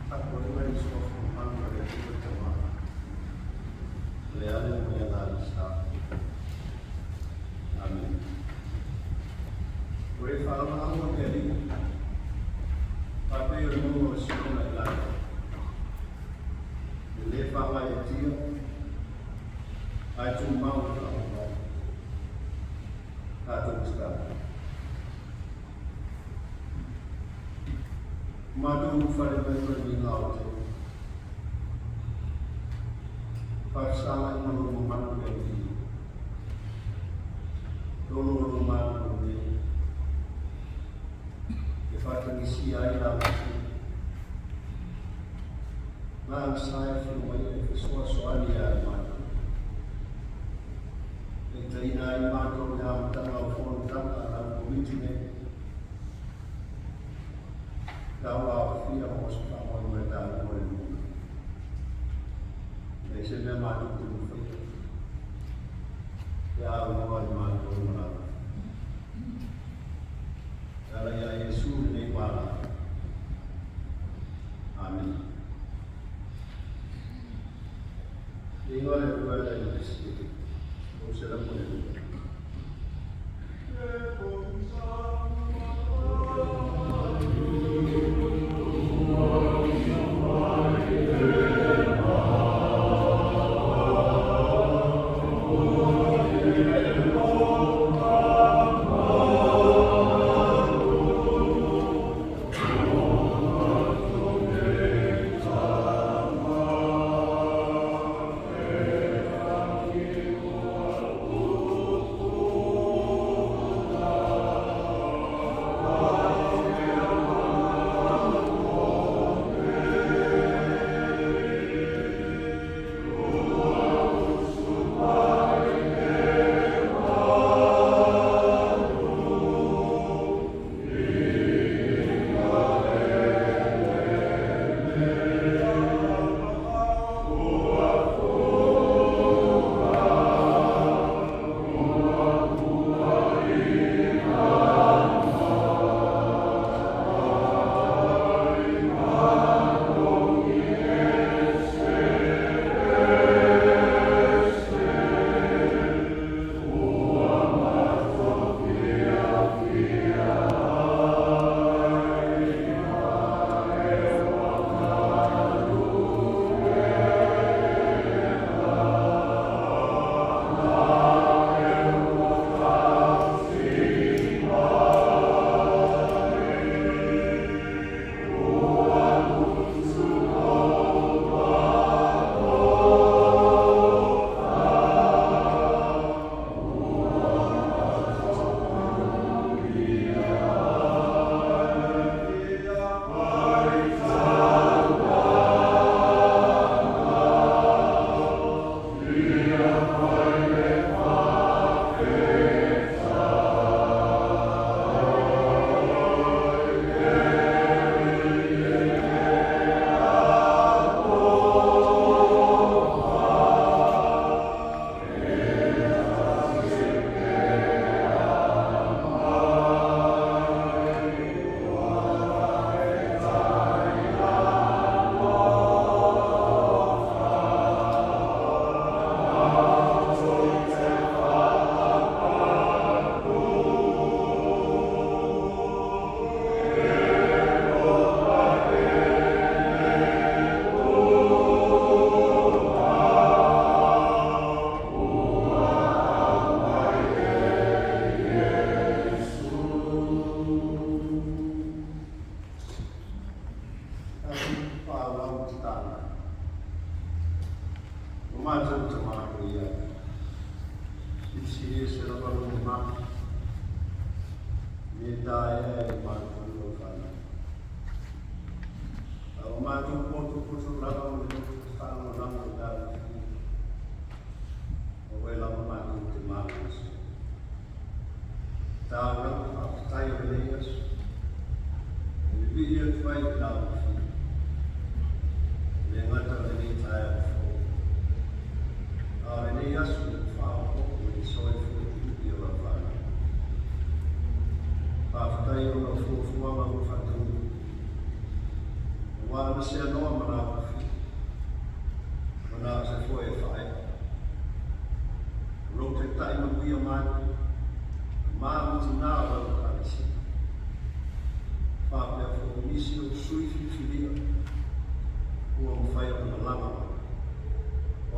Tapuaiga i le Suafa mamalu a le Atua le Tama, le Ale ma le Agaga Sa. Amene. Ua e faalagolago le Alii, faapei o le mauga o Siona i lalo, e le faagaeetia, ae tumau le faavavau. Tatou tatalo. Matou ulufale mai ma le viiga o te faafesagai ma lou mamalu le Alii, lolo o matou nei, e faatagisia ai la outou Agaga Sa e afio mai e fesoasoani ia matou, taitaiina ai matou i le amataga o fonotaga a lau Komiti nei. Tau aofia mo se faamoemoe taua i luga. E leai se mea matou te mafaia pe a aunoa i matou ma lau. E ala iā Iesu lenei vala. Amene. Le igoa le Atua e ala i le Pesete, 302. Faamanuia ai. Silisili ese lava lou mamalu, e le taea e matou lau fanau. A o matou potopoto lava ma le loto faalagolago i lau afio, o oe lava matou te malolosi. Taulaga faafetai o lenei aso, e vivii atu ai i lau afio, e le gata o lenei taeao fou, a o lenei aso ua faaopoopo i le soifua tuuiui o lau fanau. Faafetai ona o fuafuaga ua faataunuu, aua na seanoa ma lau afio, ua na o se foe e faaee. O lou taitai manuia mai, ma ma tinā o lau Ekalesia. Faapea foi nisi o sui filifilia ua mafai ona malaga mai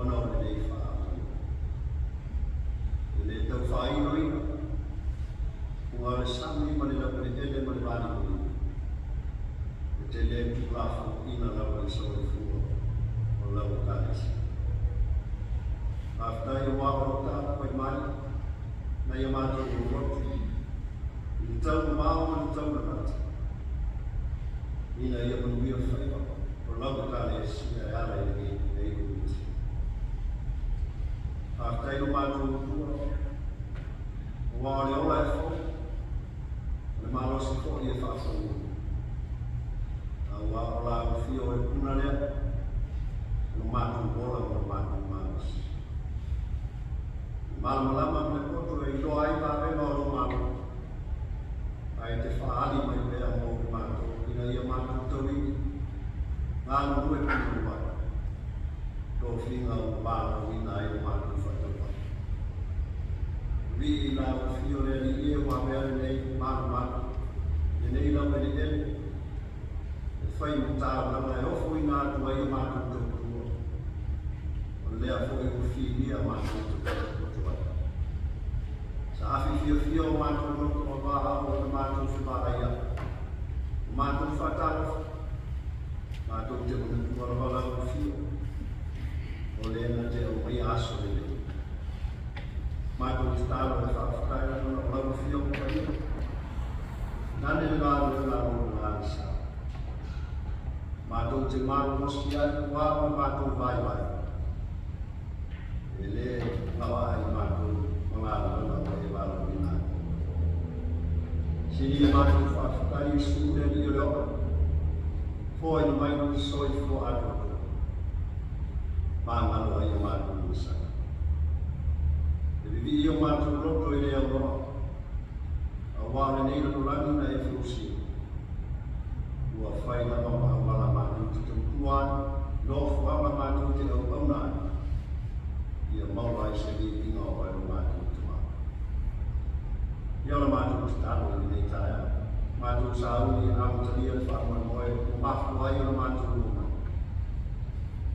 ona o lenei faamoemoe. E le tau faainoina puga o le sami ma le laueleele ma le valimonino, e te le tuulafonoina lava le soifua o lau Ekalesia. Faafetai aua o lo o tapuai mai nai a matou lotu i le tau mamao ma le tau lalata, ina ia manuia faiva o lau Ekalesia e ala i lenei Komiti. Faafetai lo matou Atua, aua o le ola e fou, o le malosi foi e faafouina. Aua o la ufia o le puna lea, o lo matou ola ma lo matou malosi. Le malamalama ma le poto e iloa ai vavega o lou Malo, ae te faaali mai pea mo i matou ina ia matou tauivi galulue punouai tofiga ua valaauina ai lo matou faatauvaa. Vivii i la ufia o le Alii e ua avea lenei malumalu, lenei laueleele, e fai ma taulaga e ofoina atu ai a matou tautua, o lea foi ua filia matou te potopoto ai. Sa afi fiafia o matou loto aua ao o le matou fevaai ai, o matou faatalofa, matou te manatua lava lau afio, o lea na te aumaia aso lelei. Matou tatalo e faafetai ona o lau Afioga Paia, nane le galuega a lou Agaga. Matou te malolosi ai aua o le matou vaivai, e le gaoa ai matou ma galuega ua e valaauina ai. Sili e matou faafetai Iesu le Alii o le ola, foaina mai le soifua atoatoa, magalo ai o matou masani. E vivii o matou loto e le aunoa, aua o lenei lalolagi na e fausia, ua fai lava ma auala matou te tautua ai, nofoaga matou te auauna ai, ia maua ai se viiga o oe lo matou Tama. Ia o la matou tatalo i lenei taeao, matou sauni e amatalia le faamoemoe ua mafua ai ona matou omai.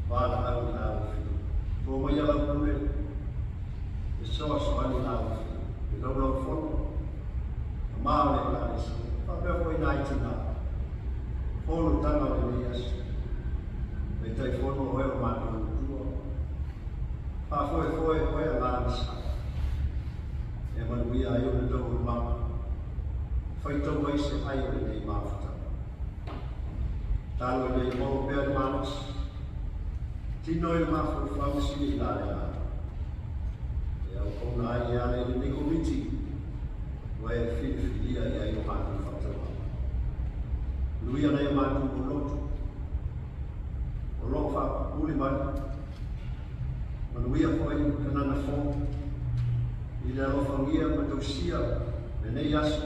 Valaau i lau afio. To maia lau pule, fesoasoani lau afio, i laulau fono, ma o le Ekalesia, faapea foi nai tinā. Fonotaga o lenei aso, Taitaifono oe o matou matua, faafoefoe oe Agaga sa, e manuia ai ona taualumaga, faitau ai se ai o lenei mafutaga. Talo ina ia maua pea le malosi, tino i le mafaufau sili i la le agaga. E auauna ai e ala i lenei komiti ua e filifilia i ai o matou faatauaga. Manuia nai o matou loloto, o lo o faapupuli mai, manuia foi kanana fou i le alofagia ma tausia lenei aso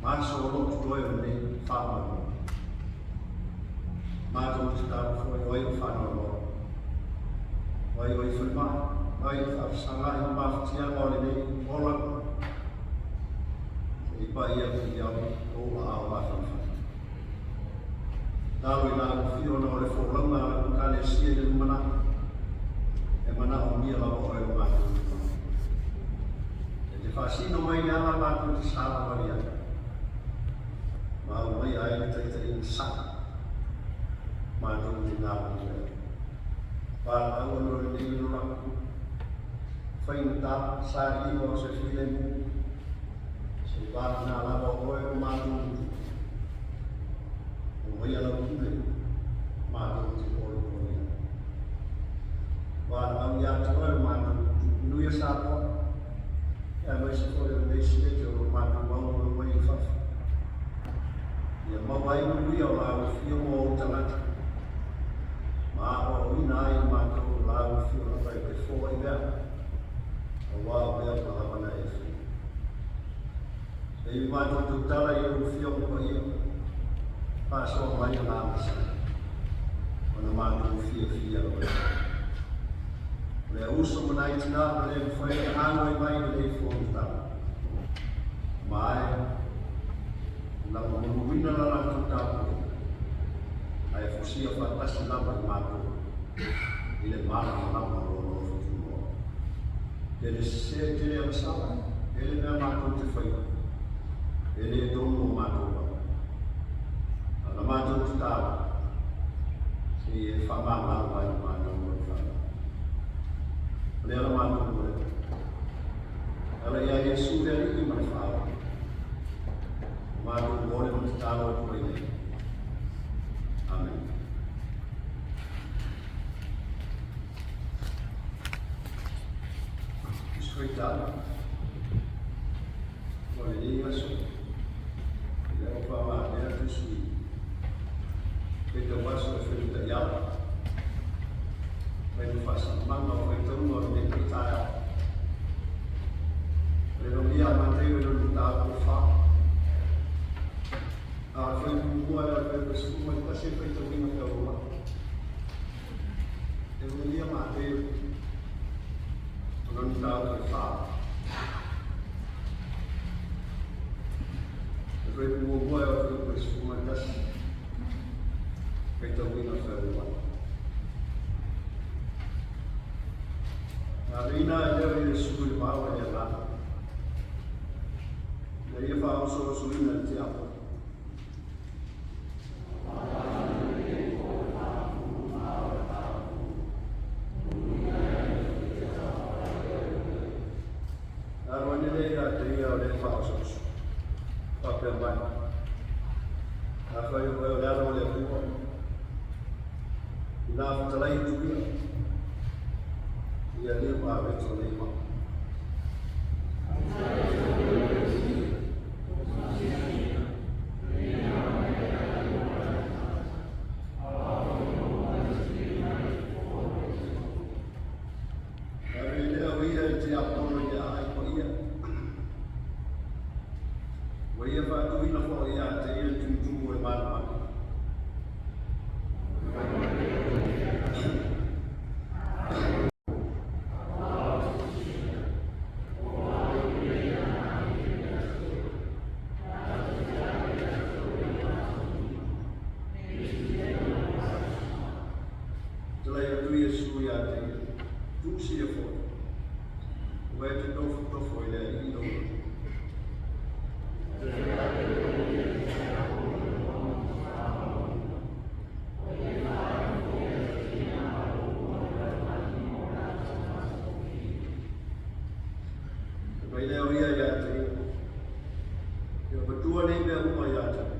ma aso o lo o totoe o lenei faamoemoe. Matou tatalo foi o ai o faanoanoa, o ai o i falemai, o ai o faafesagai ma mafatiaga o lenei olaga, se i pai atu i au ou aao mafanafana. Talo i lau afio ona o le folauga a lau Ekalesia i le lumanai, e manaomia lava oe o matou tulaga. E te faasino mai le ala matou te savavali ai, ma aumaia ai le taitaiga sao matou te galulue ai. Valaau ona o lenei lalolagi. Faigata sailiga o se filemu, seivagana lava o Oe o matou Matua. Omaia lau pule, matou te olioli ai. Valaau ia te Oe o matou Tupunuia Samoa, aemaise foi o lenei Setete o lo matou maumalo mai i fafo. Ia maua ai manuia o lau afio mo ou tagata, ma aoaoina ai i matou o lau afio lava e te foai mea, aua o mea uma lava na e faia. E i matou tautala i ou afioga paia, faasoa mai agaga sa, ona matou fiafia oe. O le uso ma nai tina ua le mafai ona auai mai i lenei fonotaga. Ma e lagomauina la latou tapuaiga, ae fusia faatasi lava i matou i le malamalama o lou alofa tunoa. Tele sese, tele agasala, tele mea matou te faia, e le tonu o matou lava. A na matou tatalo, se i e faamagalo mai i matou o le fanau. O lea la matou mo le ala ia Iesu le Alii ma le Faaola. O matou mo le ma tatalo atu ai nei. Amen. Tusi Faitau o lenei aso, i le au faamaea tusi faitau aso e feutaiala mai le faasilamaga o faitauga o lenei foi taeao. O le logia a Mateo i lona mataupu e 4. A o le fuaiupu muamua e o le fuaiupu 11 e faitauina fealuai. E logia Mateo o lona mataupu e 4. Le fuaiupu muamua e o le fuaiupu 11 faitauina fealuai. Na aveina ai lea o Iesu i le vao e le agaga, ina ia faaoso'osoina e le tiakono. Na alu ane lea ia te ia o le faaoso'oso, faapea mai, Afai o oe o le Alo o le Atua, i nā fetalai atu ia, ia liu a veto nei mau. Ave lea o ia i te apono i le aai paia. Ua ia faatuina foi ia te ia le tumutumu o le manumanu. Talai atu Iesu ia te ia, tusia foi, ua e te tofotofo i le Alii lou Atua. E mai lea o ia ia te ia, Ia matua nei mea uma ia te oe,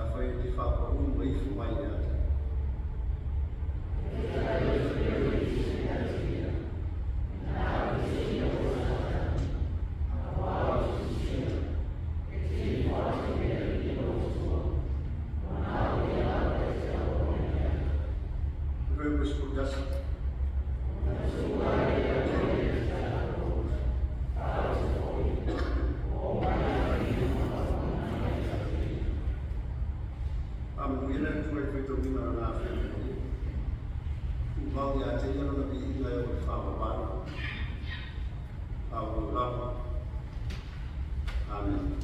afai e te faapau ma ifo mai ia te au. Fuaiupu 11. Faamanuia le Atua i le faitauina o lana Afioga Paia. Tumau ia te ia lona viiga e oo i le faavavau. Faaauau lava. Amene.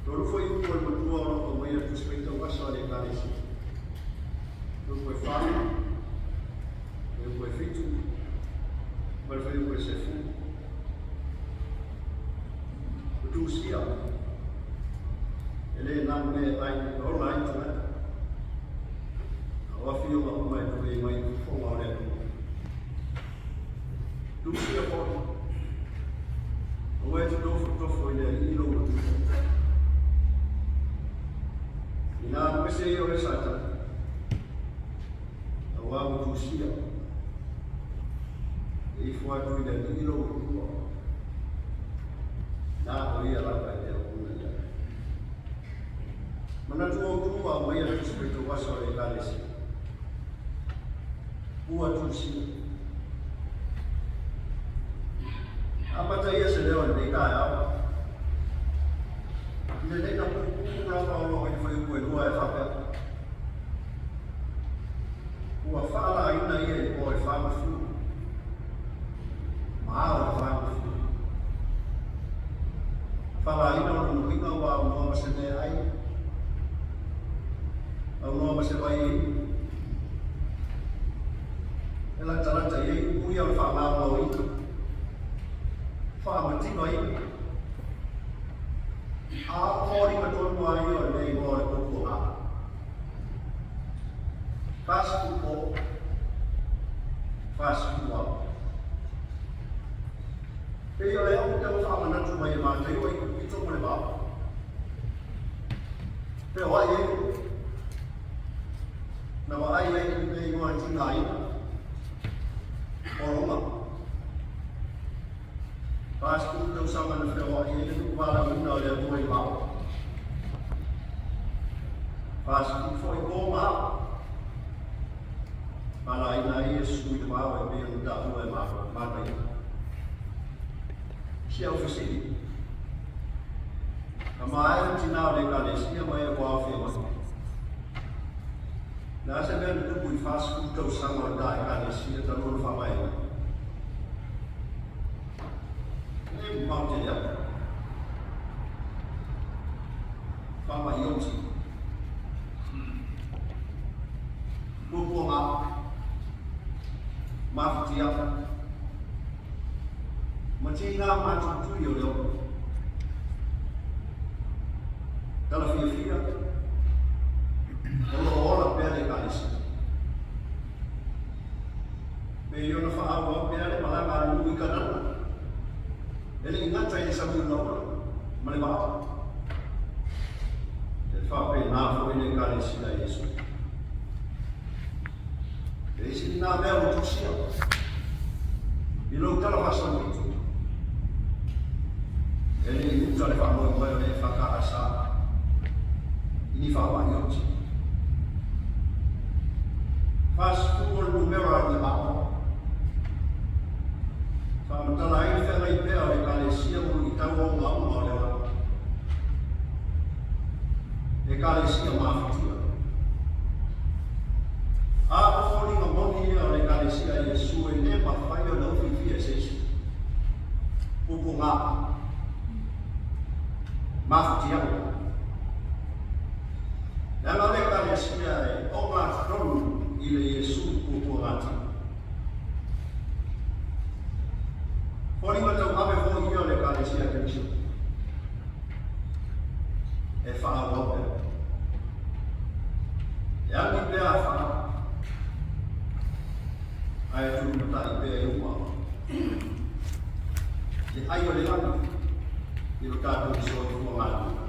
Tolu fuaiupu o le matua o lo o aumaia le Tusi Faitau Aso a le Ekalesia. Fuaiupu e 4, fuaiupu e 7, ma le fuaiupu e 10. O tusia, e le na mea e ai e ola ai tagata. A o afioga uma e tulei mai i fofoga o le Atua. tofotofo i le Alii lou Matua. Ina alu ese ia oe Satani, auā ua tusia, e ifo atu i le Alii lou Matua, na o ia lava e te auauna i ai. Manatu autu ua aumaia le Tusi Faitauaso a le Ekalesia. Ua tusia. Amata ia se leo i lenei taeao. I lenei na puupuu lava o lo o i le fuaiupu e 2 e faapea, Ua faalaina ia i po e 40, ma ao e 40. Faalaina o lona uiga ua aunoa ma se meaai, aunoa ma se vai e inu. E latalata i ai upu ia o le faalaolaoina, faamatinoina. A o foliga tonu lava ia o lenei igoa o le puapuaga. 40 po, 40 ao. Pei o lea ua tau faamanatu mai e Mataio i pito ma le vao. Pe o ai e na vaai ai i le igoa e tigaina. O Roma. 40 tausaga na feoai ai le nuu valaauina o le Atua i vao. 40 foi po ma ao. Valaina ai Iesu i le vao e pei ona taua e Mataio. Si au fesili. Ka maea le tinā o le Ekalesia ma e ua aofia mai. Le a se mea na tupu i 40 tausaga o le ta Ekalesia talu ona faavaeina? E le mamao tele atu. Faamai oti. Puapuaga. Mafutia. Ma tiga matuitui o le ola. Tala fiafia, o lo o ola pea le Ekalesia. Pei ona faaauau pea le malaga a le nuu i Kanana, e le i gata i le sami olaola ma le vao. E faapena foi le Ekalesia a Iesu. E isi lena mea ua tusia i lou tala faasolopito. E le i uta le faamoemoe o le EFKS i ni faamai oti. 40 o le numera o le vao. Faamatala ai le feagai pea o le Ekalesia ma luitau ogaoga o le olaga. Ekalesia mafatia. A o foliga moni ia o le Ekalesia a Iesu e le mafai ona ufiufia e se isi. Pupuga. Mafatiaga. Leaga o le Ekalesia e ogatotonu i le Iesu puapuagatino. Foliga tauave foi ia o le Ekalesia a Keriso. E faaauau pea. E agi pea a whana, ae tulumatai pea i uma. Le ai o le lagi i lo tatou soifua galulue.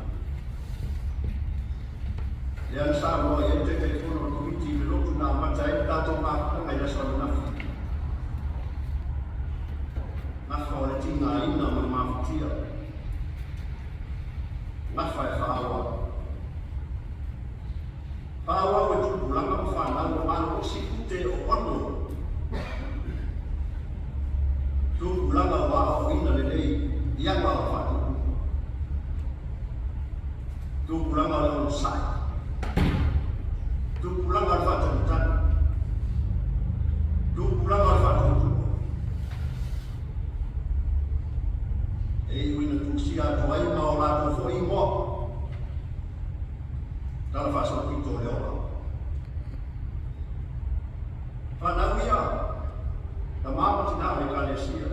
Lea na saunoa i ai le Taitaifono o le Komiti i le lotu na amata ai le tatou mafutaga i le aso ananafi. Gafa o le tigaina ma le mafatia. Gafa e faaauau. Faaauau e tupulaga ma fanau o malosi ute o ono. Tupulaga ua aoaoina lelei i aga o faatupu. Tupulaga o le onosai. Tupulaga o le faatalitali. Tupulaga o le faatuatua. E iu ina tusia atu ai ma o latou foi igoa. Tala faasolopito o le ola. Fanau ia, tama ma tina o le Ekalesia.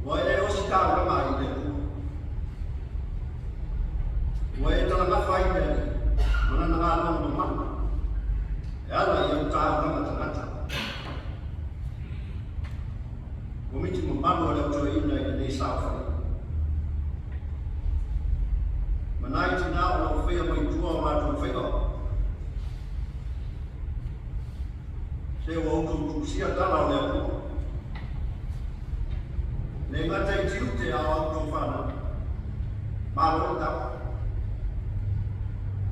Ua e ositaulaga ai i le Atua. Ua e talagafa ai i le Alii ma lana galuega mamana e ala i au taulaga tagata. Komiti mamalu. mamalu a le Au Toeaina i lenei saofaiga. Ma nai tinā o lo o faia mai tua o latou faiva. Se ua outou tusia tala o le Atua. Le gata i tiute a o outou fanau. Malo le tau.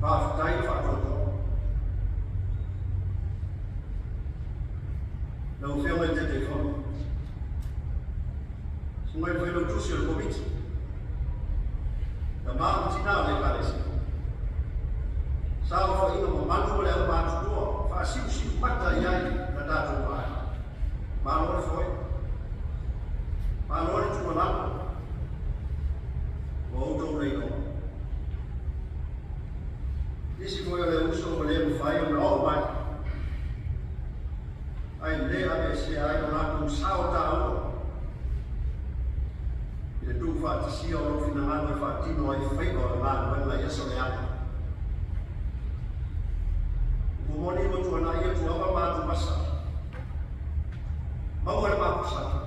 Faafetai le faatoatoa. Lau Afioga i le Taitaifono, Susuga i le Failautusi o le Komiti, Tama ma Tina o le Ekalesia, saofaiga mamalu ma le aumatutua faasiusiu mata i ai la tatou vaai. Malo le foe, malo le tuualalo, ua outou lailoa. Nisi foi o le uso ua le mafai ona oo mai, ae le aveesea ai lo latou sao taua i le tuufaatasia o lou finagalo e faatino ai faiva o le galuega i aso leaga. Upu moni ua tuanai atu ava ma atuvasa, maua le mapusaga.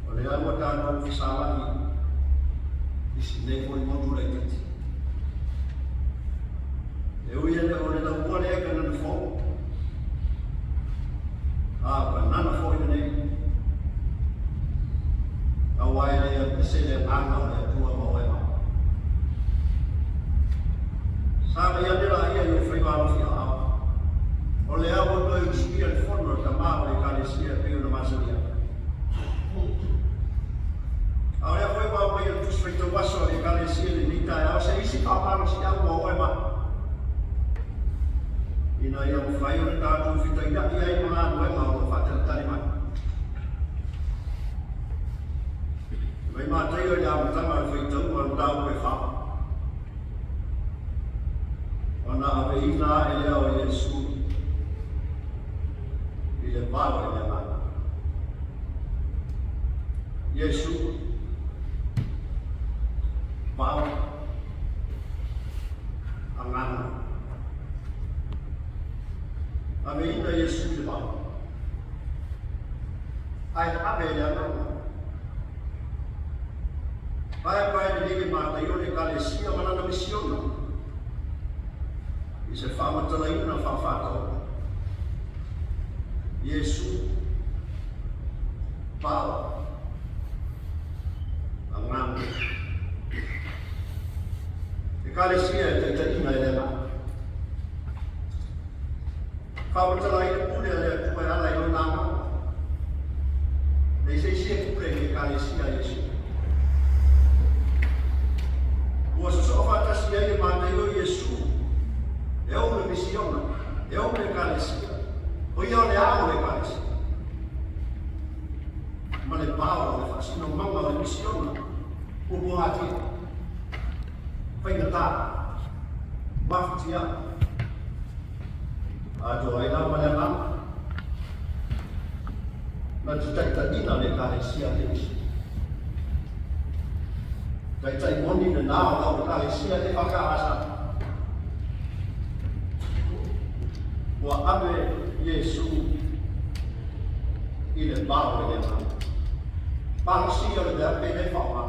O lea ua tatou fesalai i si nei foi motu laitiiti. E ui e le o le laumua lea i Kanana fou, a o Kanana foi lenei, aua e le aluese le agaga o le Atua ma oe ma. Sagai ane laia i ou faiva alofi aao. O lea ua toe usuia le fono a le tama o le Ekalesia e pei ona masani ai. A o lea foi ua aumaia le Tusi Faitau Aso a le Ekalesia i lenei taeao se isi faamalosiau mo oe ma ina ia mafai ona tatou fetaia'i ai ma galuega o lo o faatalitali mai. E mai Mataio i le amataga o le faitauga o le mataupu e fa, ona aveina ae lea o Iesu i le vao e le Agaga. Iesu, vao, Agaga. Aveina Iesu i le vao. Ae ave e le Agaga. Paepae lelei le Mataio le Ekalesia ma lana misiona i se faamatalaina faafaataoto. Iesu, Pao, Agaga. Ekalesia e taitaiina e le Agaga. Faamatala ai le pule a le Atua e ala i Lona Agaga. Leai se isi e pule i le Ekalesia a Iesu. Ua sosoo faatasi ai e Mataio Iesu, e ou le misiona, e ou le Ekalesia, o ia o le ao o le Ekalesia, ma le bao o le faasinomaga o le misiona, puapuagatia, faigata, mafatia. Atoa ai la ma le agaga na te taitaiina le Ekalesia a Keriso. Taitai moni lenā o lau Ekalesia EFKS. Ua ave Iesu i le vao e le agaga. Malosi o le mea pe le faaaoga.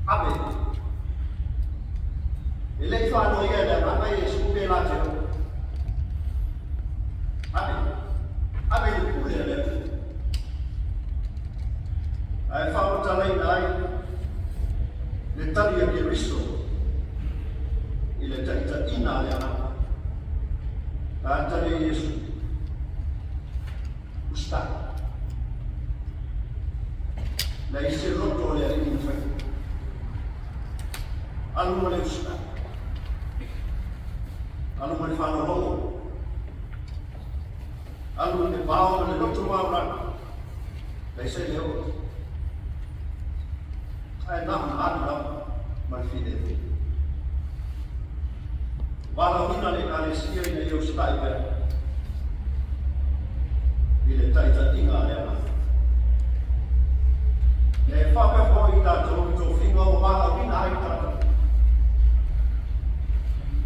Ave. E le i faanoia e le Agaga Iesu pe la te o. Ave. Ave i le pule a le Atua. Ae faamatalaina ai le tali a Keriso i le taitaiina a le Agaga. A tali a Iesu, Usitae. Leai se loto o le Alii na faia. Alu ma le usitae. Alu ma le faalologo. Alu ma le vao ma le loto maualalo. Leai se leo. Ae na ona alu lava ma le filemu. Valaauina le Ekalesia ina ia usitai pea i le taitaiga a le Agaga. E faapea foi i tatou i tofiga ua valaauina ai tatou.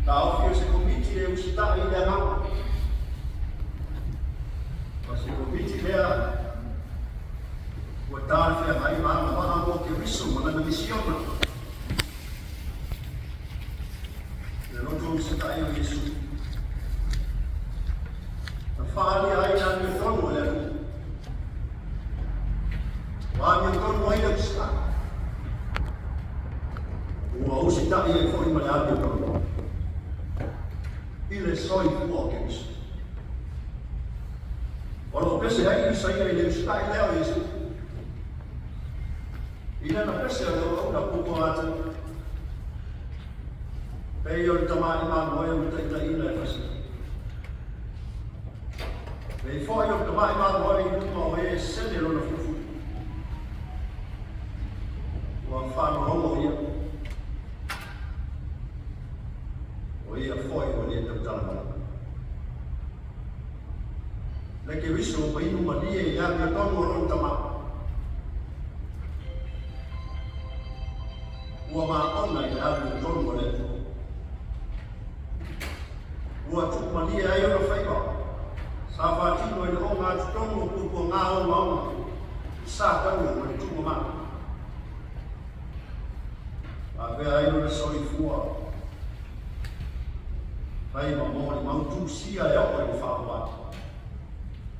Taofi o se komiti e usitai i le Agaga. O se komiti lea usitai o Iesu. Na faaalia ai le amiotonu a le Atua. Ua amiotonu ai le usitai. Ua usitai ai foi ma le amiotonu i le soifua o Keriso. O lo o pese ai Isaia i le usitai lea o Iesu. I lana pese o le auauna puupuu atu, pei o le tamāi mamoe ua taitaiina e fasiga. Pei foi o le tamāi mamoe i luma o e sele lona fuifui. Ua faalogologo ia. O ia foi ua le tautala mai. Le Keriso ua inu malie i le amiotonu o lona Tama. Ua maona i le amiotonu o le Atua. Ua tuumalie ai ona faiva sa faatino i le ogatotonu o puapuaga ogaoga sa taua ma le tuuamana. Avea ai lona soifua fai ma molimau tusia e oo i le faavavau.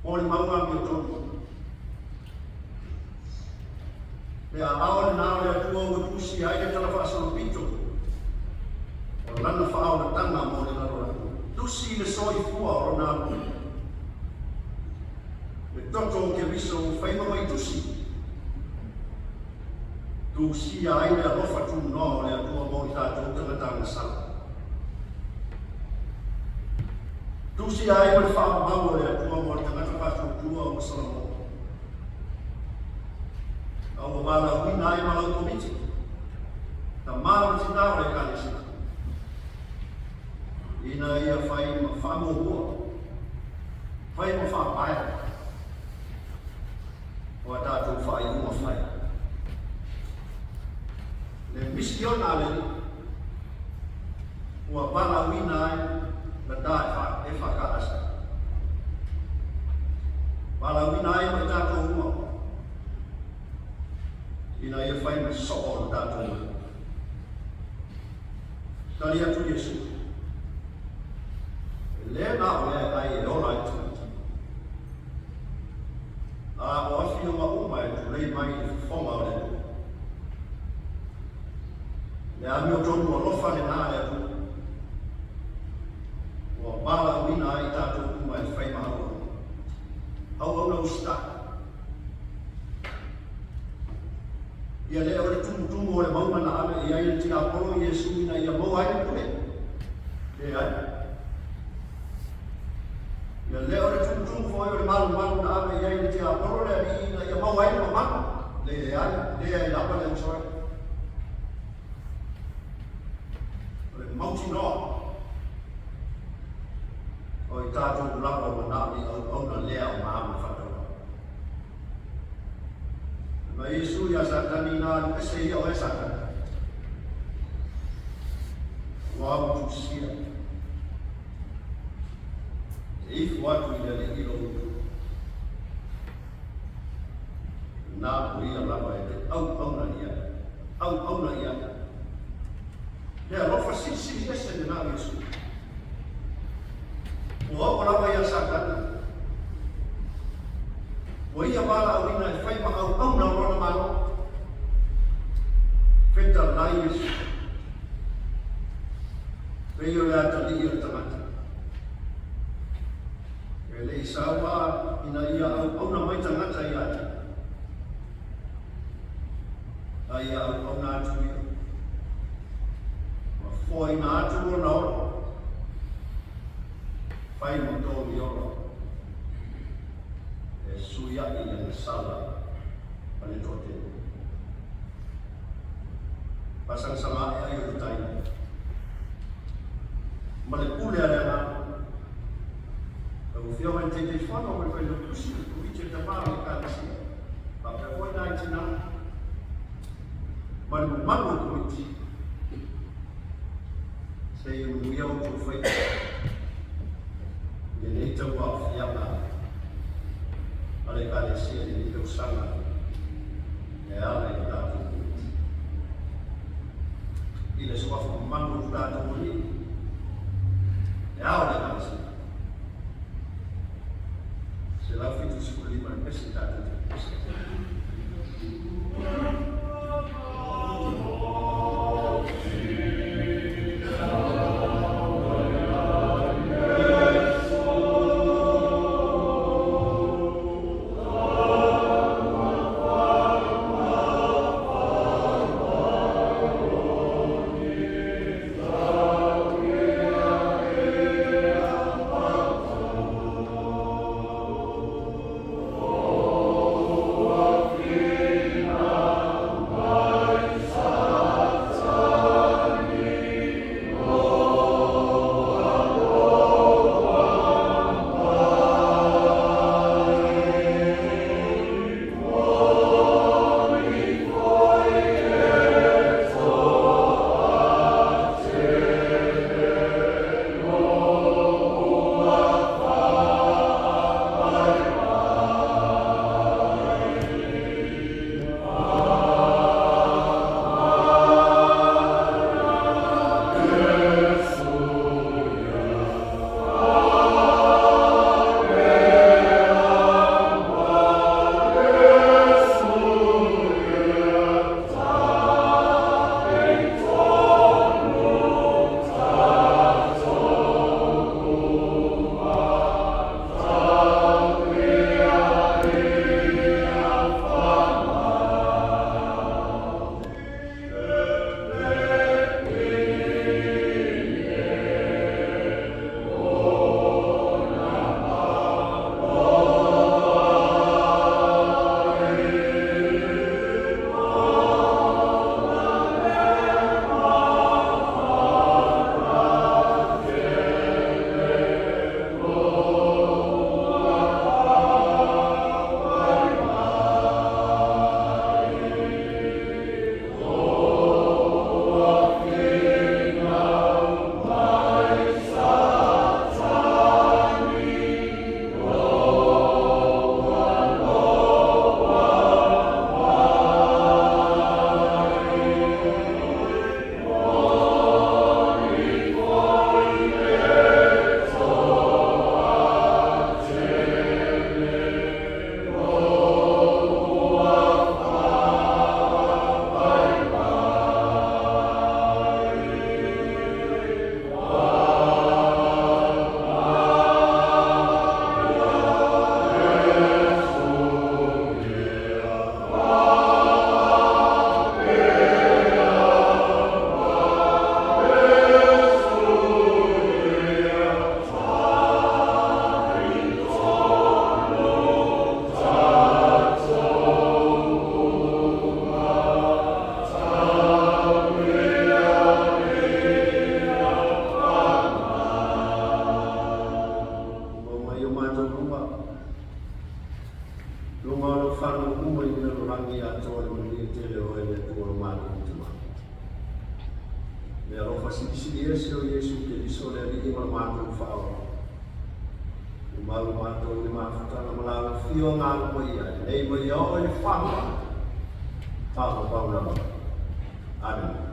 Molimau amiotonu. Le aao lena o le Atua ua tusia ai le talafaasolopito o lana faaolataga mo le lalolagi. Tusi le soifua o lona alu. Le toto o Keriso ua fai ma vaitusi. Tusia ai le alofa tunoa o le Atua mo i tatou tagata agasala. Tusia ai ma le faamau o le Atua mo le tagata faatuatua ua Salamo. A ua valaauina ai ma lau komiti, tamā ma tinā o le Ekalesia, ina ia fai ma faamuamua, fai ma faavae o a tatou faaiuga fai. Le misiona a le Alii ua valaauina ai le da e EFKS. Valaauina ai ma i tatou uma ina ia fai ma soo o le tatou loto. Tali atu Iesu, E le na o mea e ai e ola ai le tagata. A o afioga uma e tulei mai i le fofoga o le Atua. Le amiotonu alofa lena a le Atua, ua valaauina ai i tatou uma e fai ma auauna. Auauna usitai. Ia le o le tumutumu o le mauga na ave i ai le tiapolo Iesu ina ia maua ai le pule. Leai. Ia le o le tumutumu foi o le malumalu na ave i ai le tiapolo le alii ina ia maua ai le mamalu. Leai, leai lava le uso e. O le mautinoa o i tatou lava ua na o ni auauna lea o maama faatauvaa. Fai mai Iesu iā Satani, Ina alu ese ia oe Satani. Ua au tusia. E ifo atu i le Alii lou utu. Na o ia lava e te auauna i ai. Auauna i ai. Le alofa silisili ese lena o Iesu. Ua oo lava iā Satani. Ua ia valaauina e fai ma auauna o lona Malo. Fetalai Iesu. Pei o le atalii o le tagata. E le i saua ina ia auauna mai tagata ia te a ia auauna atu ia. Ua foaina atu lona ola. Fai ma tolu ola. E suiaʻi le gasala ma le toatele. Faasagasagaʻe ai o le tai ma le pule a le Agaga. Lau Afioga i le Taitaifono ma le Failautusi o le Komiti o Tama o le Ekalesia, faapea foi nai tinā ma le mamalu o le Komiti, se i manuia outou faiva i lenei tauaofiaga a le Ekalesia i lenei tausaga e ala i le tatou Komiti. I le suafa mamalu o le tatou Alii, Aemaise tatou te pepesi. Ua mai o matou luma, luga o lou fano uma i le lalolagi atoa i le manuia tele o oe le Atua lo matou Tama. Le alofa silisili ese o Iesu Keriso le Alii ma lo matou Faaola. Ua mau matou i le mafutaga ma la afio agaga paia, e nei mai ia oo i le faavavau, faavavau lava. Amene.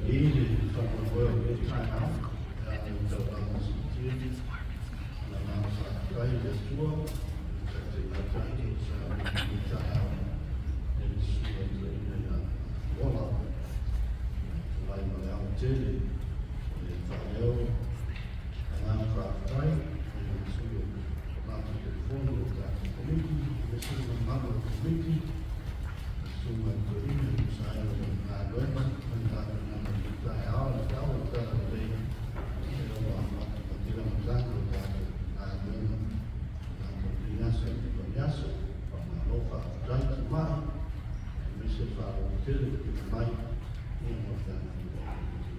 Alii le faamoemoe o lenei taeao e ala i le taulaga siitia. O le agaga faafetai i le Atua ua taitaiina tatou sa i lenei taeao e le susuga i le toeaina ia Uola e tulai ma le aotele e faaleo agaga faafetai i le sui o matou Taitaifono o le tatou Komiti, aemaise le mamalu o le Komiti, le susuga i le toeaina e tusa ai o le galuega ma le tapenaga i lenei taeao, le feau o le Talalelei e ono amata mai le amataga o le tatou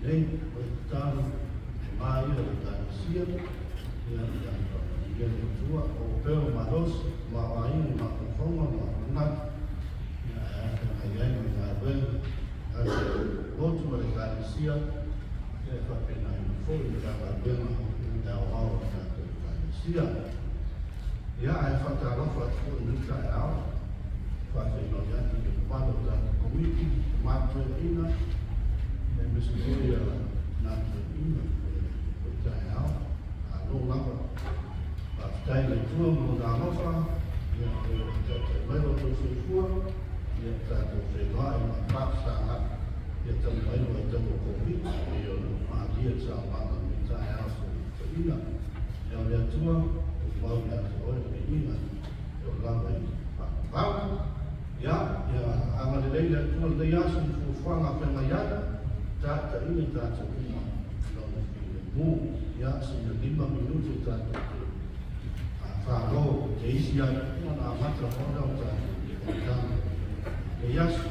Nei, o le tatalo e ma ia o le Ekalesia, ia, ia faamanuia le Atua, o pea o malosi, ma o aiga, mafaufauga ma manatu, ia, ae afeagai ai ma galuega a le lotu ma le Ekalesia, ia, e faapena foi le Matagaluega le aoao o le tatou Ekalesia. Ia, ae faatalofa atu foi i lenei taeao, faafeiloai atu i le mamalu o tatou Komiti, Tama Toeaina, aemaise foi ia na toeaina o taeao. Malo lava. Faafetai i le Atua ma lona alofa, ia, o lo o taitai mai lo outou soifua, ia tatou feiloai ma faafesagai, ia talu mai le vaitau o Koviti, pei ona malie le saunoaga i lenei taeao toeaina. Ia o le Atua, tumau ia te oe le viiga e oo lava i faavavau. Ia, ia agalelei le Atua i lenei aso ma fuafuaga feagai ai, taitaiina i tatou uma i lona filemu. Ia, sina 5 minute tatou te falo te isi ai, ona amata loa lea o tatou fonotaga i lenei aso.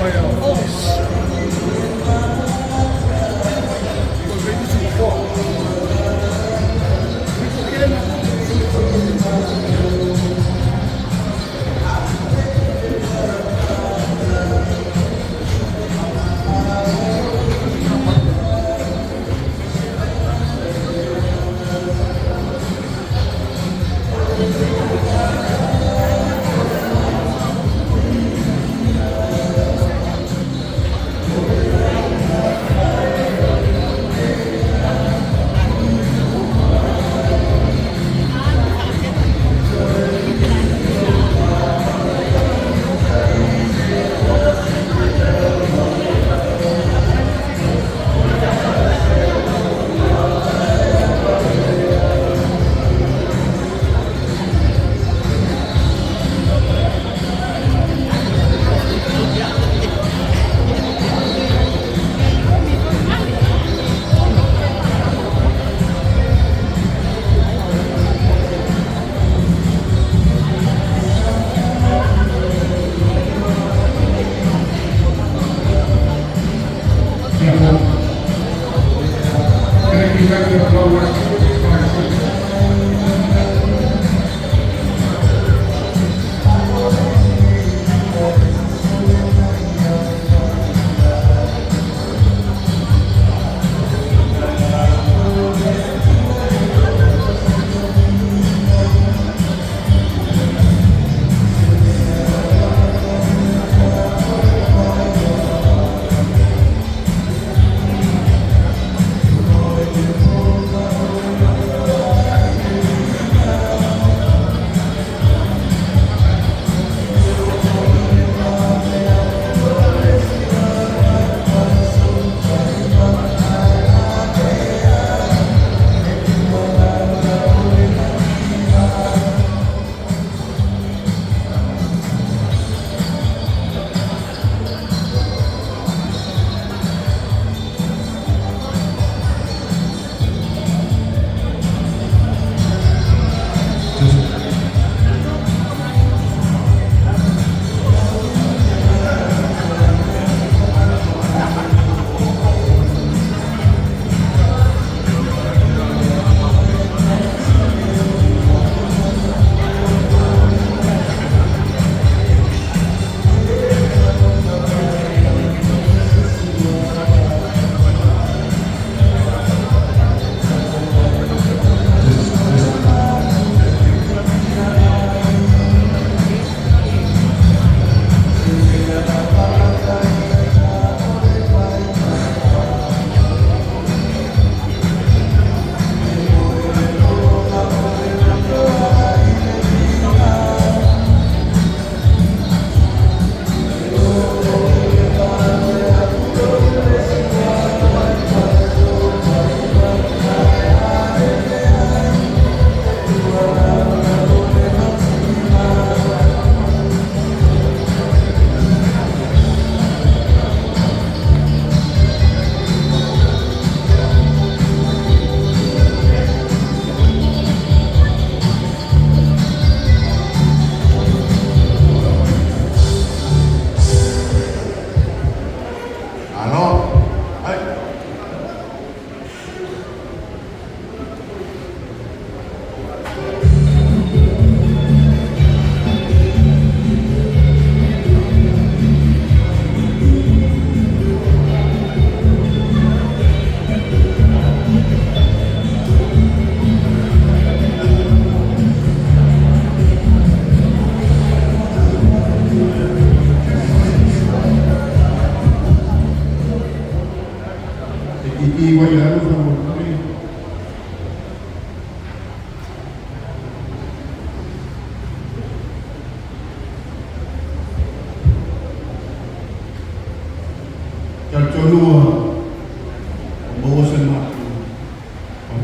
Mai na office. Thank you, thank you, Lord.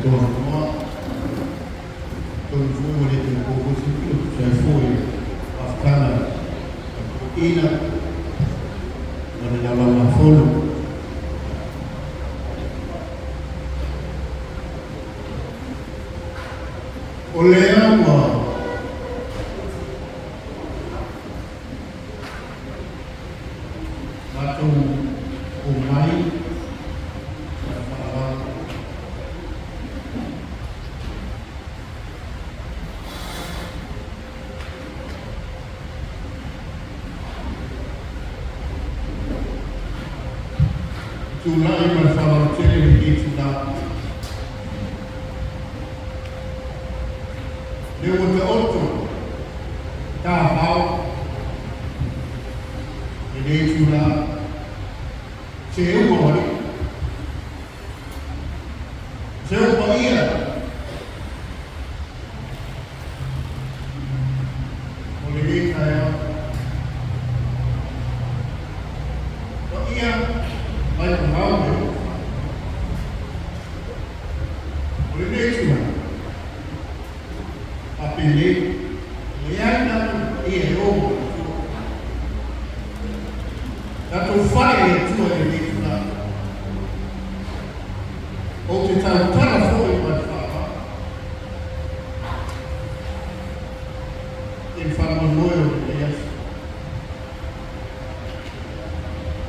Toanoa, tonu foi ua le toe po foi se lilo, tusa ai foi o afutaga a toeaiina ma le Laulau-a-Fono. O lea ua matou omai ma le faaaloalo. Tulai ma le faaaloalo tele i lenei itula. Lea ua taoto tavao lenei itula seuga o alii, seu paia o lenei taeao. Paia mai mamao le oo. O lenei itula, faapenei, e leai na o ni paia e o ma le Atua. Tatou fale i le Atua i lenei itula. Ou te tautala foi ma le faaaloalo i le faamoemoe o lenei aso.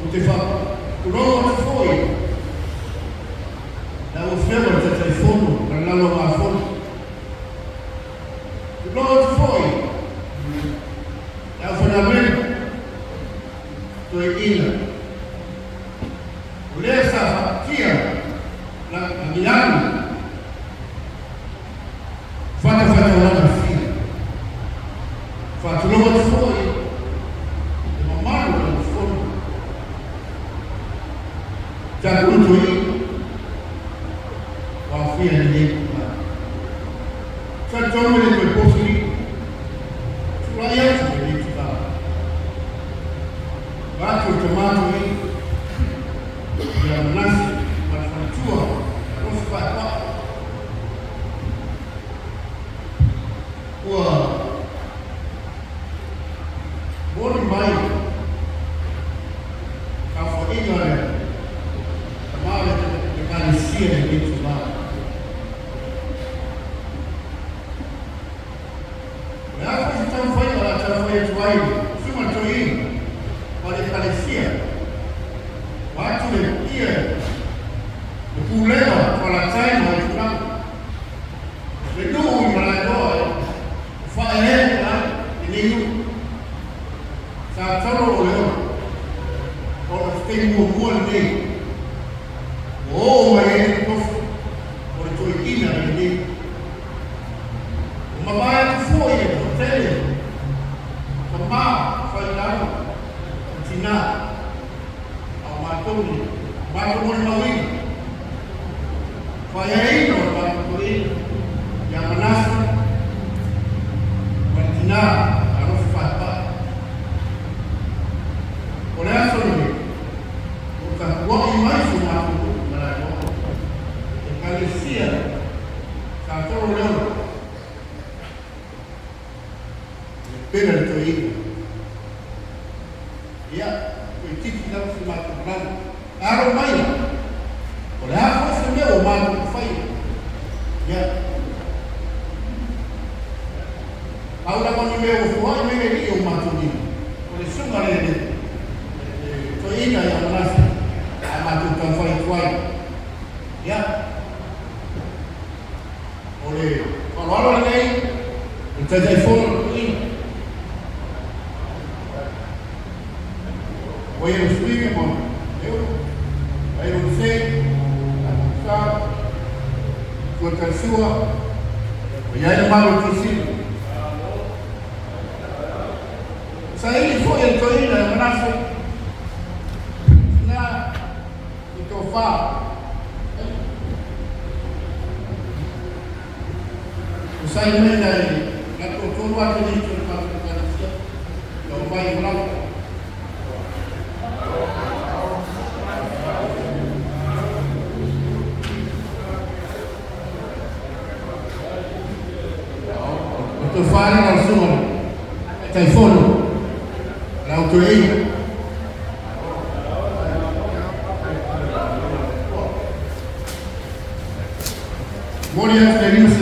Ou te faatulou atu foi lau Afioga i le Taitaifono ma le Laulau-a-Fono. Tulou atu foi le aufaigaluega toeaiina o lea sa faapatia agiagu fatafaitaulaga e fia. Faatulou atu foi le mamalu o le Fono. Tiakono toeaina ua aofia i lenei itula. Talitonu e le toe po se lilo. Tulai atu i lenei itula. Vaeatu le tama toeaina ia Manase ma le faletua ia Lofi Paepae. Ua moni mai saofaiga a le tama o le Ekalesia i lenei itula. O le a foi se taumafaiga o le a taumafai atu ai le Susuga i le Toeaina ma le Ekalesia, vaeatu le paia le pulega o Falelatai ma Aitulagi, le nuu i Malaeloa e faaeaea ai lenei nuu. Sa tolo o le ona, ona o se taimi muamua lenei ua oo mai ai le tofi o le toeaina i lenei. Ua mavae atu foi e toatele tama failalo ma tinā, a o matou nei, o matou molimauina, faaeaina o le matou toeaina ia Manase ma le tinā ia Alofi Paepae. O le aso lenei, ua tapuai mai si o matou nuu i Malaeloa, Ekalesia Sa Tolo Leona, le pele a le toeaina. Ia, toeitiiti lava si matou malaga. Alo maia, o le a foi se mea ua matou faia? Ia, pau lava ni mea ua foai mai le Alii i o matou lima, o le susuga le le toeaina ia Manase a matou taumafai atu ai. Ia, o le faaaloalo lenei o le Taitaifono o le toeaina. O ia le suiga ma leo, ai o se, sa, tua talisua, o ia le malo tusili. Saili foi e le toeaina e Manase, tina i tofa. O saili mai nai na tolu atu ni o le matou Ekalesia, na o mai i Malaga. Tofa le lau susuga Taitaifono le Au Toeaina. Momoli atu le $500.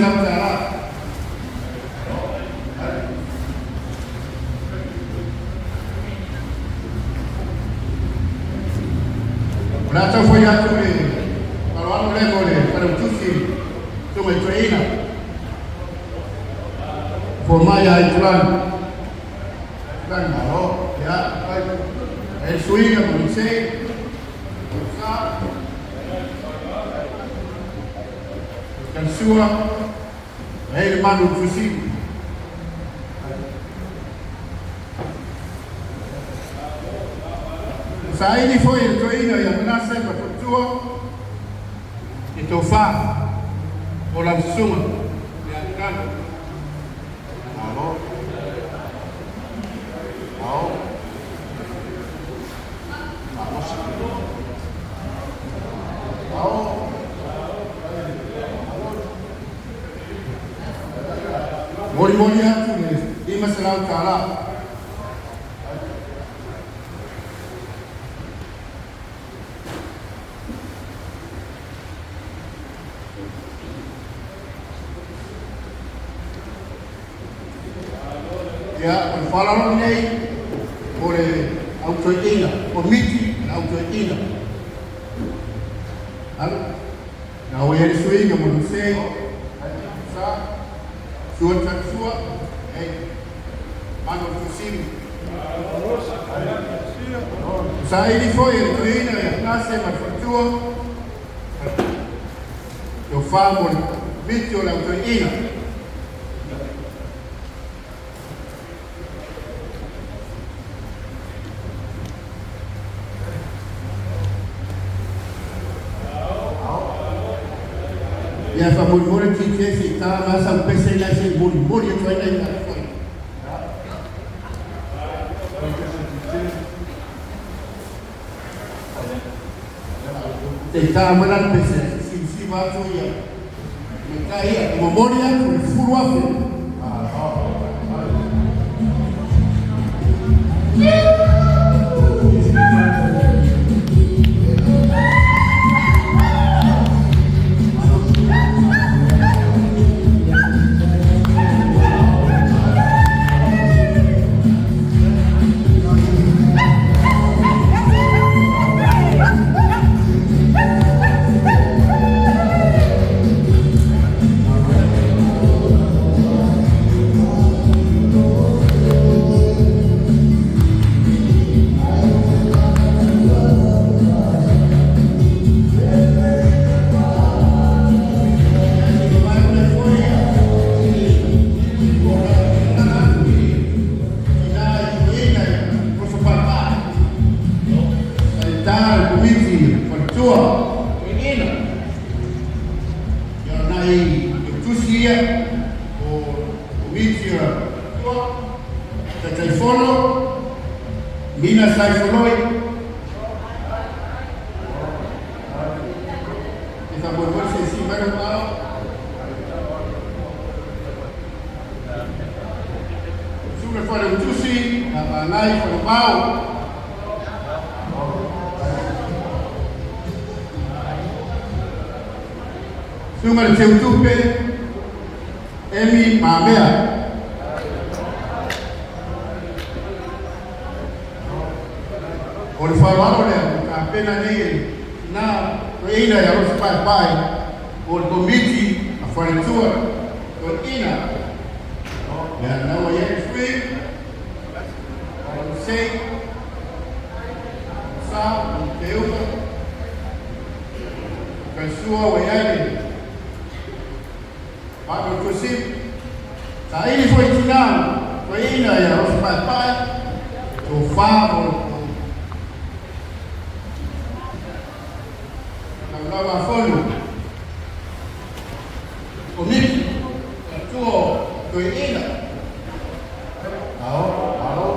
O le a taufai atu le faaaloalo lea mo le Failautusi Susuga i Toeaina Fomai ia Aitulagi. Aitulagi, malo. Ia, e suiga mo Lisei, sa, Talisua, e le manu tusili. Saili foi le toeaina ia Manase ma Faletua i tofa o lau susuga ia Aitulagi. Malo. Ao. Malosi. Ao. Molimoli atu le $500. Ia, o le faaaloalo lenei o le Au Toeaina, Komiti a le Au Toeaina. Alo, na ua i ai le suiga mo Luse, sa, sua talisua, e, manu o le tusili. Saili foi e le toeaina ia Manase ma le Faletua, tofa mo le Komiti o le Au Toeaina. Ia faamolemole TK se i ta ma sau pese ina se i molimoli atu ai nai tatou. Se i ta mai la le pese, siusiva atu ia. Matai ia, momoli atu le 10,000. Taitaifono, Mina Saifoloi. E faamolemole se isi mai lou ao. Susuga Failautusi, Avalai Falemao. Susuga le Teutupe, Emi Mamea. O le faaaloalo lea ua tapena nei e tina toeaina ia Rosi Paepae o le Komiti a Faletua Toeaina. Ia na ua i ai le sui, o Sei, Sa, o Teuga, Kaisua ua i ai le Mato Tusi, saili foi tina toeaina ia Rosi Paepae, tofa mo le Laulau-a-Fono, Komiti, Faletua Toeaina. Ao, malo.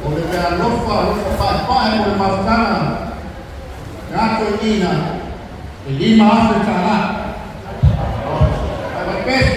O le mea alofa, alofa paepae mo le mafutaga. Toeaina e $5,000. Ai mai pesi.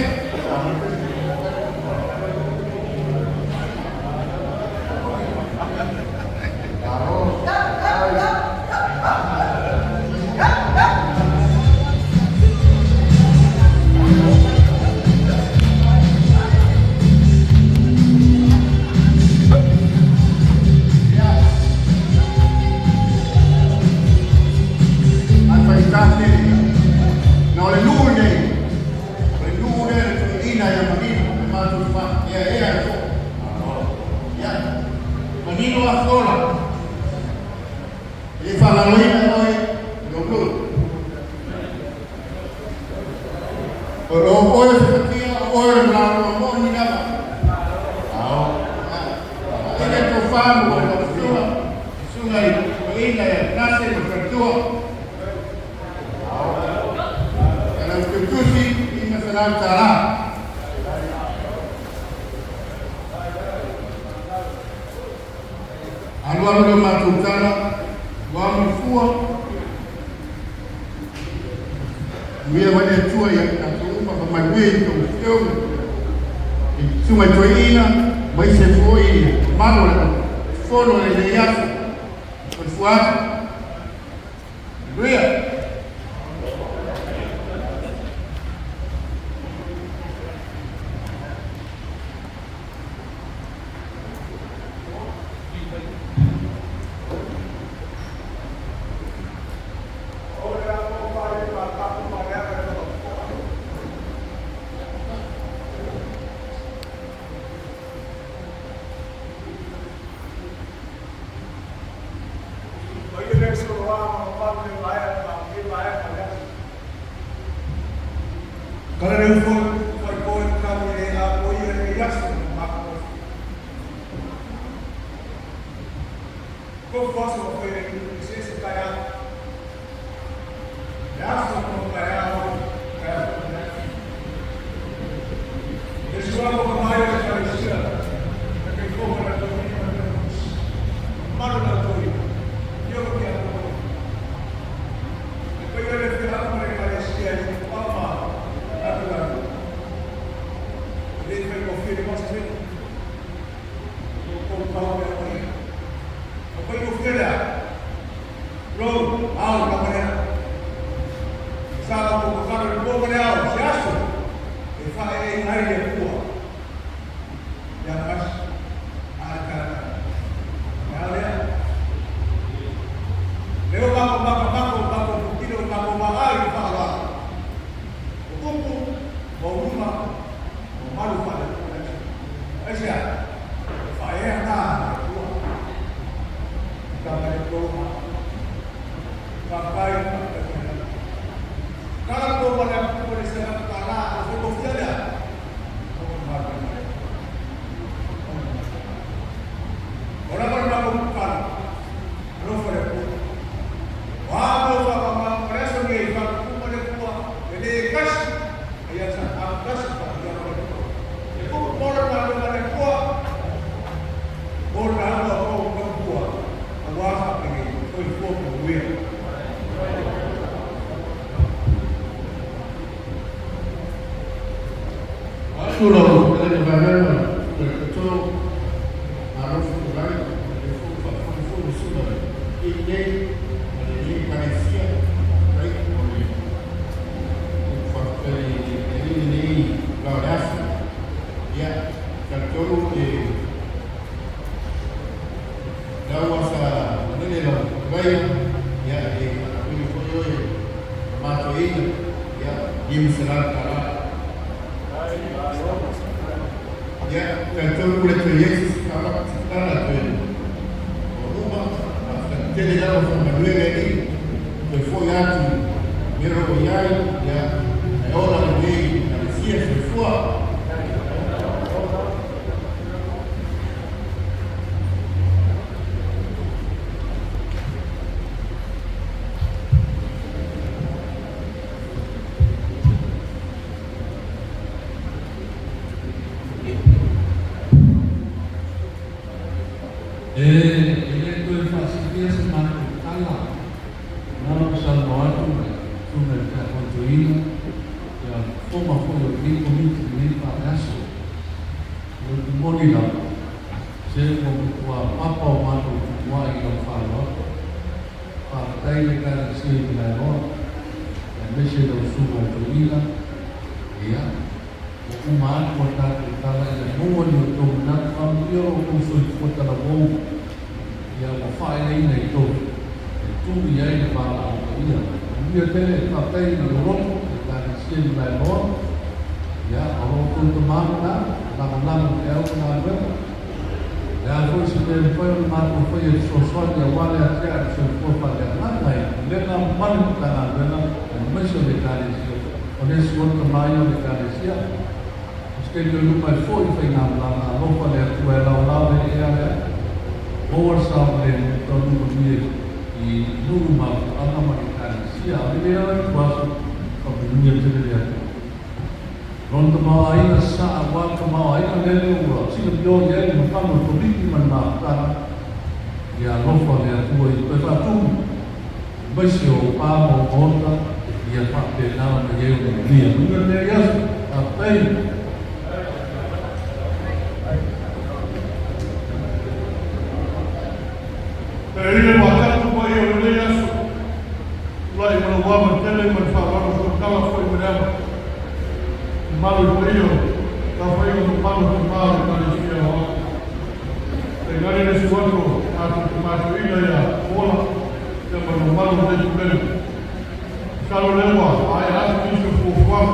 Ai fai tele. Na o le nuu nei. O le nuu lea le toeaina ia manino e matou faaeaea ai foi. Ia, manino Asola. E le faalaloina oe i lou nuu. O lo oe sefatia o oe le malalo moni lava. Ao. E le tofamu o lau susuga, susuga i toeaina ia Nase ma Faletua. Ao. E lau teutusi $500. Alu alu le matou tala, ua mafua. Manuia mai le Atua ia i tatou uma, faamanuia i tou afioga. I susuga i toeaina, ma ise foi mamalu o le fono i lenei aso. Soifua atu. Manuia. Kala le ufo fai ko e ka le a ko ia e yaso ma ko. Ko foso ko e se se kaya. Ya so ko kaya o kaya. Yesu ko ko mai o ka sia. Ka ko ko na to ni na. Malo na to ni. Yo ko kia ko. E ko ia le fi ha ko le ka sia i pa ma. Atu la. Le fai ko fi le mo se. Ko ko pa o le ko. Ko ko fi le. Ro, au ka mo Sa ko ko ka le ko le au, se aso. E fa e ai le pua. Ya mas a ka. Ya le. Leo mako mako mako mako kilo mako ma ai fa la. O kupu o uma o malu fa le. Ai sia. Fa e na pua. Ka ma le ko. Ka pai Kala ko wala ko le se ka la o ko fiala. O ko ma ka. Ora ko na ko kala. Ro fa le ko. Wa ko fa ma ma preso ni fa ko le ko e le kas. Ia sa a kas fa ia ko le ko. E ko ko na ko le ko. Ko na ko ko ko ko. A wa fa pe ko i fo ko we. Atu lau le vaega o le tolo alofa o lai le fo fa fo fo le suga i nei ma le nei kalesia ai o le fa le le nei la le aso ia tolu e lau asa manele lau vaia ia e wili foi oe matoeina ia $500. Ia talitonu le toe Iesu ala tala toe o uma tele lava faamanuega i toe fo'i atu mero o iai ia e ola lenei kalesia. Soifua. E le toe faasilia se matou tala Na ona salanoa atu ma le Susuga i le Tiakono Toeaina, ia fofoga foi o lenei Komiti i lenei faaleaso. O le upu moni lava, se ua matua papa o matou tutuai i lau faaaloalo. Faafetai i le Ekalesia i Malaeroa, aemaise lau Susuga i le Toeaina, ia, ua uma atu a tatou tala ia maua ni outou manatu, faamanuia lo outou soifua talavou, ia ua faaeleina i tofi e tuu i ai le valaau paia. Manuia tele, faafetai i lou loto i le Ekalesia i Malaeroa, ia, o lo outou tama lena, lagolago i feau ma galuega. O le a foi se mea e mafai ona matou faia e fesoasoani aua le atiae o le soifua faaleagaga i pulega ma le Matagaluega aemaise o le Ekalesia. O le isi ona tama ia o le Ekalesia. O se taimi o luma e foi i faigamalaga, alofa le Atua e laolao le ea lea. Maua le saogalemu, taunuu manuia i nuu ma afioaga ma le Ekalesia. A o lenei lava ituaso, faamanuia tele le Atua. Lona tamaoaiga sasaa aua le tamaoaiga lele ua silafia i ai le mamalu o le Komiti ma le mafutaga, ia alofa le Atua ia toe faatumu aemaise o pa ma o maota ia faapena ona i ai ona manuia. Manuia lenei aso. Faafetai. E ile maatatu mai o lenei aso, tulai ma lau ava tele ma le faaaloalo suatala foi ma le ava. Mamalu i paia o taufaiga mamalu o tama o le Ekalesia Aoao. Tainane le susu atu o tatou tama toeaina ia Paula ia ma le mamalu o lenei pulega. Masalo o lea ua maea atu nisi o fuafuaga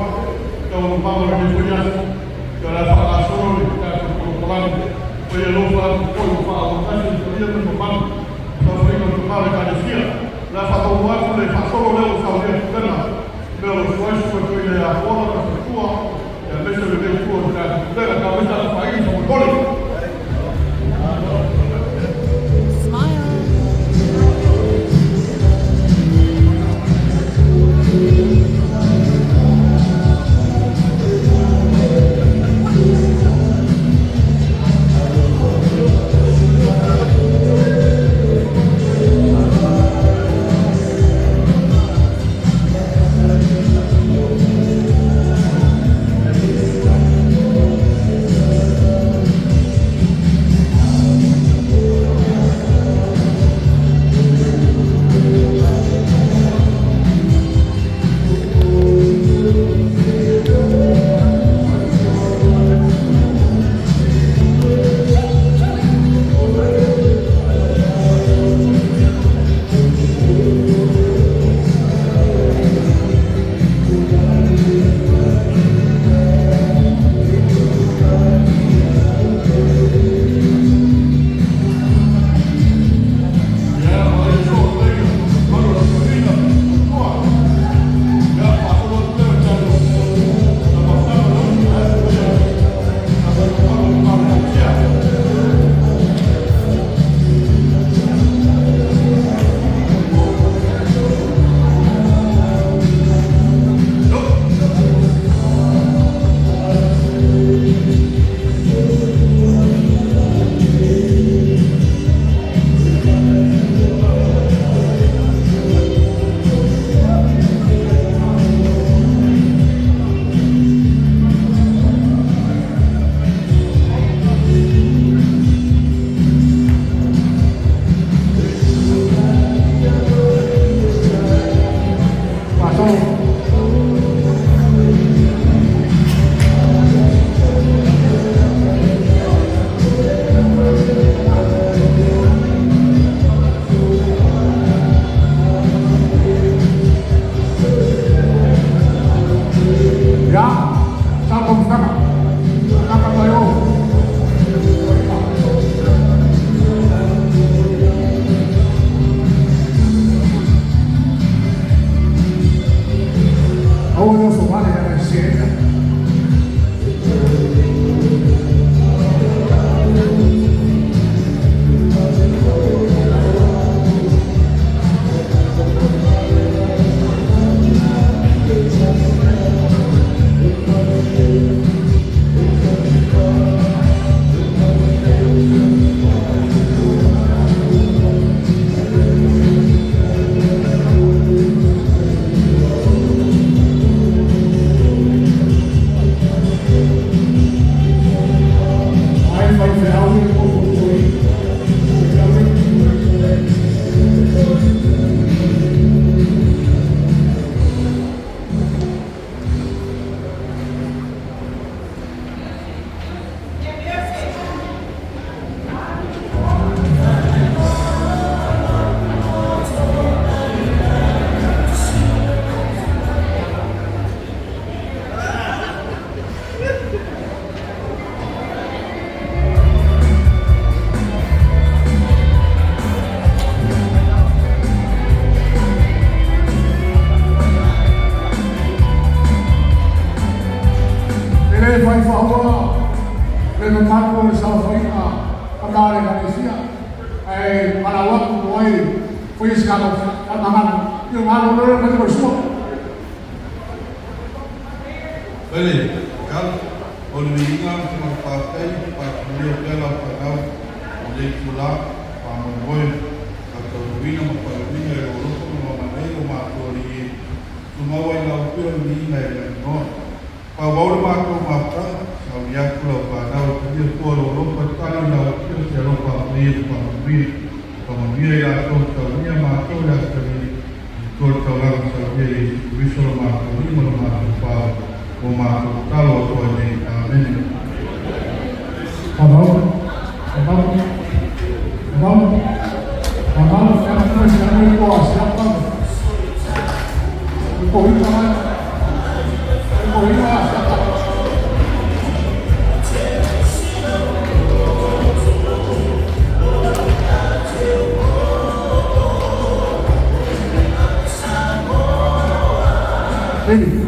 taualomama o lenei foi aso. Ia o le a faagasolo le tatou polokalame. Ua ia alofa atu foi ua faaauatasi le paia ma le mamalu o taufaiga o tama o le Ekalesia. O le a faataunuu atu le faasolo lea ua saunia pulega mea o lo o suai susu toeaina ia Paula ma le faletua ia aemaise o lenei itu o le tatou pulega. Tau mai tatou faaili faamolemole. Smile. valaau atu po o ai faia se tatou faamagalo. Ia malo loa le faia sua. Pele, kalo, o le viiga ma se faafetai, faatulia pea lau fanau i lenei itulā, faamoemoe, faataunuuina ma faauiina e lou alofa ma lou agalelei o matou alii e, tumau ai lau pea o le viiga e le avanoa. Faaauau le matou mafutaga, sauni atu lau fanau e talia fua o lou alofa e tala i lau afio se alofa afaia ma faamanuia. Faamanuia i latou na saunia matou i le Aso Faraile i tua o le taulaga saunia i Iesu Keriso lo matou Alii ma lo matou Fao, ua matou tatalo atu ai nei. Amene. Faaauau, faaauau, faaauau, faaauau, faaauau, faaauau, faaauau. Baby.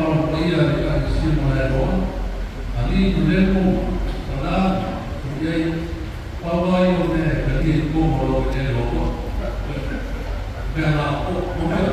Fa'aloalo Paia i le Ekalesia Malaeloa, alii ma lepo, tala, i ai, pau lava ia o mea e talia i totonu o lau eleele o loa. Mea la o, o mea.